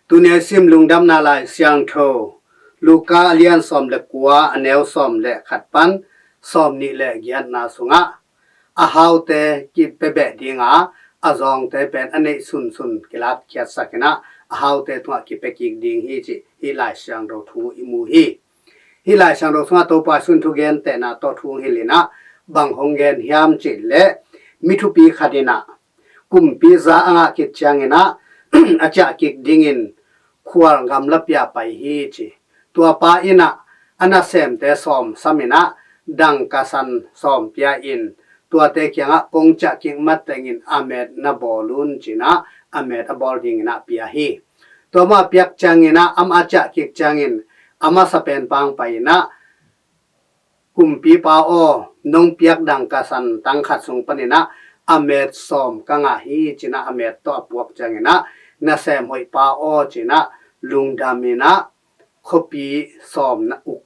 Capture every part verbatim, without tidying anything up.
Tuni a i sim Lungdamna Lai Siangtho, Luka a lian sawm le kua, a neu sawm le khat pan sawm nih le giatna sungah, a haute kipia beh dinga, a zawngte pen a neih sunsun kilakkhiatsak in ah, a haute tungah kipia kik ding hi cih hih Lai Siangtho thu i mu hi. Hih Lai Siangtho sungah Topa Jesuh in thugentehna tawh thu hong hilh in ah, bang hong gen hiam cih leh, mi thupi khat in ah kumpi za a ngah khit ciangin ah, a ciah kik dingin khual gamla pia pai hi ci. Tua pa in ah a nasemte sawm sam in ah, dangka san sawm pia in, tuate kiangah, "Kong ciah kik matengin a met na bawl un," ci in ah a met a bawl dingin ah pia hi. Tua mah piak ciangin ah, amah a ciah kik ciangin, a masa pen pang pai in ah, "Kumpipa aw, nong piak dangka san tang khat sung panin ah a met sawm ka ngah hi," ci in ah a met tawh a puak ciangin ah, "Nasem hoih pa aw," ci in ah lungdam in ah khuapi sawm na uk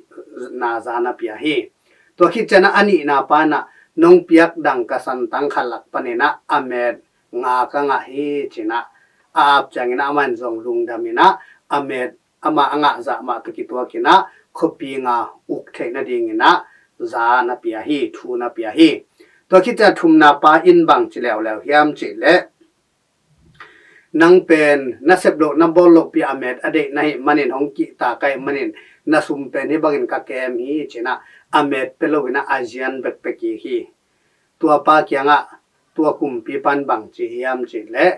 na za na pia hi. Tua khit ciangin ah a nihna pa in ah, "Nong piak dangka san tang khat lak panin ah a met nga ka ngah hi," ci in ah a ap ciangin ah, amah in zong lungdam in ah a met amah a ngah zah mah tawh kituak in ah khuapi nga uk theih nadingin ah za na pia hi, thu na pia hi. Tua khit ciang thumna pa in bang ci leuleu hiam cih leh, "Nang pen na sep loh, na bawl lohpi a met a deih na hih manin, hong kihta ka hih manin, na sum pen hih bangin ka kem hi," ci in ah a met pia lo in ah a zian bek pia kik hi. Tua pa kiangah, tua kumpipa in bang ci hiam cih leh,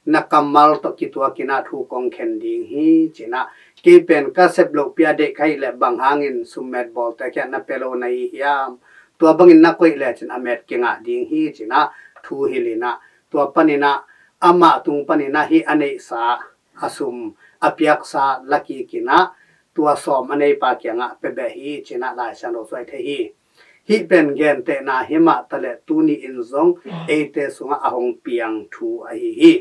"Na kammal tawh kituak in ah thu kong khen ding hi," ci in ah, "Kei pen ka sep lohpi a deih ka hih leh, bang hangin sum met bawlte kiang na pia lo na hi hiam? Tua bangin na koih lecin a met kingah ding hi," ci in ah thu hilh in ah, tua panin ah amah tung panin ah hih a neihsa, a sum, a piaksa la kik in ah, tua sawm a neipa kiangah pia beh hi ci in ah Lai Siangtho sung ah i theih hi. Hih pen gentehna hi mah taleh, tuni in zong eite sungah a hong piang thu ahi hi.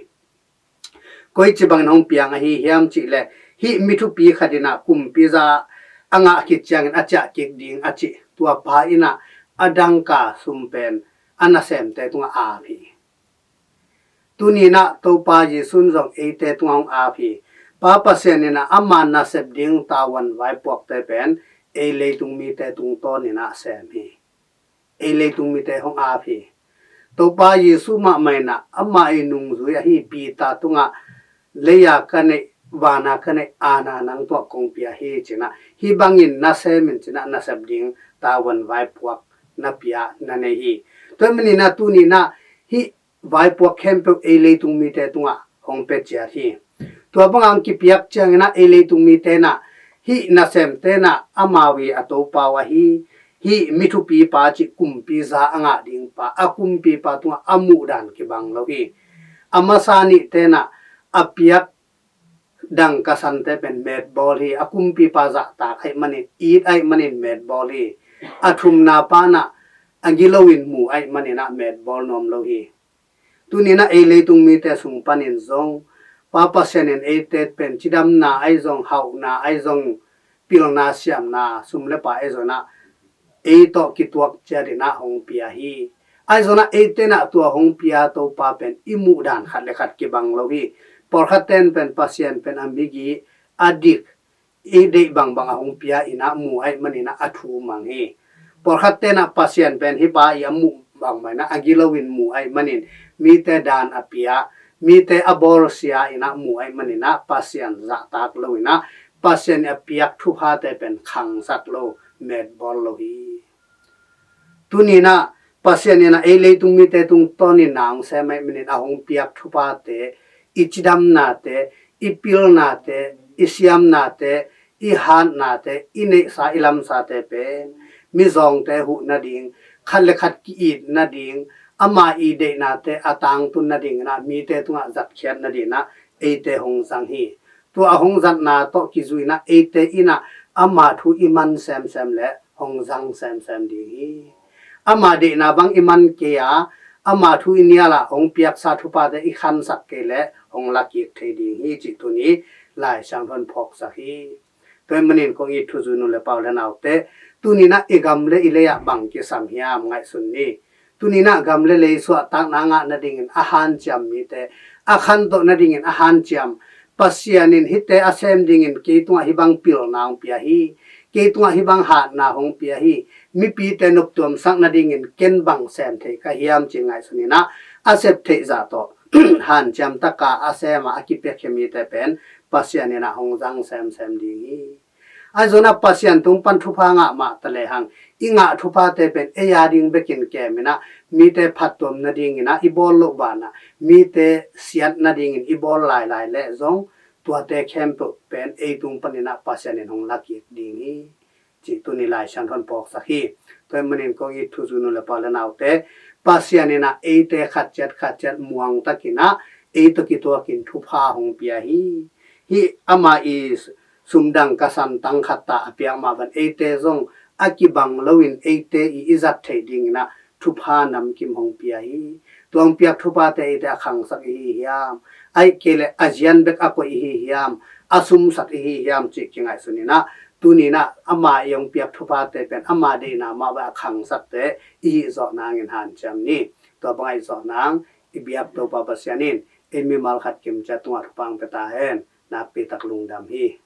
Koici bangin hong piang ahi hiam cih leh, hih mi thupi khat in ah kumpi za a ngah khit ciangin a ciah kik ding a cih, tua pa in ah a dangka sum pen a nasemte tungah ap hi. Tuni in ah Topa Jesuh in zong eite tungah hong ap hi. Pa Pasian in ah ama nasep ding tavuan vaipuakte pen ei leitung mite tungtawn in ah sem hi. Ei leitung mite hong ap hi. Topa Jesuh mahmah in ah ama ii nungzui ahi Peter tungah, "Lei-a ka neih, van-a ka neih aana nang tungah kong pia hi," ci in ah, "Hih bangin na sem in," ci in ah nasep ding tavuan vaipuak na pia na nei hi. Tua ahih manin ah tuni in ah hih vaipuak khempeuh ei leitung mite tungah hong pia ciat hi. Tua banga hong kipiak ciangin ah ei leitung mite in ah, hih nasemte in ah amau ii a Topa uh ahi, hih mi thupipa cih kumpi za a ngah ding pa, a kumpipa tungah a muh dan kibang lo hi. A masa nihte in ah a piak dangka sante pen metbawl hi. A kumpipa zahtak ahih manin, it ahih manin metbawl hi. A thumna pa in ah a gilo in mu ahih manin ah metbawl nuam lo hi. Tuni in ah ei leitung mite sung panin zong Pa Pasian in eite pen cidamna ahi zong, hauhna ahi zong, pilna siamna, sum le pai ahi zong in ah ei tawh kituak ciat in ah hong pia hi. Ahi zong in ah eite in ah tua hong pia Topa pen i muh dan khat le khat kibang lo hi. Pawlkhatte in pen Pasian pen a migi, a dik, i deih bangbang a hong pia in ah mu ahih manin ah a thu mang hi. Pawlkhatte in ah Pasian pen hih pa ii a muh bangbang in ah a gilo in mu ahih manin, mite dan a pia, mite a bawlsia in ah mu ahih manin ah Pasian zahtak lo in ah, Pasian ii a piak thuphate pen khangsak lo, metbawl lo hi. Tuni in ah Pasian in ah ei leitung mite tungtawnin na hong sem ahih manin a hong piak thuphate, i cidamnate, i pilnate, i siamnate, i hatnate, i neihsa, i lamsate pen mizawngte huh nading, khat le khat ki-it nading, ama ii deihnate a tangtun nading in ah mite tungah zatkhiat nading in ah eite hong zang hi. Tua a hong zatna tawh kizui in ah eite in ah ama thu i man semsem leh hong zang semsem ding hi. Ama deihna bang i man kei a, ama thu i nial a, hong piaksa thuphate i khansak kei leh hong lakik thei ding hi cih tuni Lai Siangtho in phawksak hi. Tua ahih manin kong it thuzui nu le pa u le naute, tuni in ah i gam le i lei ah bang kisam hiam ngaihsun ni. Tuni in ah gam le lei suahtakna ngah nadingin a hanciam mite, a khantoh nadingin a hanciam Pasian in hihte a sem dingin kei tungah hih bang pilna hong pia hi, kei tungah hih bang hatna hong pia hi, mipite noptuamsak nadingin ken bang sem thei ka hiam ci ngaihsun in ah, a sep theih zah tawh hanciam taka a sem a, a kipiakhia mite pen Pasian in ah hong zang semsem ding hi. Ahi zongin ah Pasian tung pan thupha ngah mah ta lehang, i ngah thuphate pen ei a ding bekin kem in ah, mite phattuam nadingin ah i bawl loh banah, mite siat nadingin i bawl lailai leh zong, tuate khempeuh pen ei tung panin ah Pasian in hong lakik ding hi, cih tuni Lai Siangtho in phawksak hi. Tua ahih manin kong it thuzui nu le pa le naute, Pasian in ah eite khat ciat khat ciat muangtakin ah, ei tawh kituakin thupha hong pia hi. Hih ama i sumdang ka santang khat ta a piak mah bang eite zong a kibang loin eite i i zat theih dingin ah thupha namkim hong pia hi. Tua hong piak thuphate eite a khangsak i hi hiam? Ahih kei leh a zian bek a koih i hi hiam? A sumsak i hi hiam cih kingaihsun in ah, tuni in ah ama i hong piak thuphate pen ama deihna mah bang a khangsakte i hih zawh nangin hanciam ni. Tua bang a i zawh nang i biak Topa Pasian in ei mimal khat kim ciat tungah thupha hong pia ta hen. Nakpi tak lungdam hi.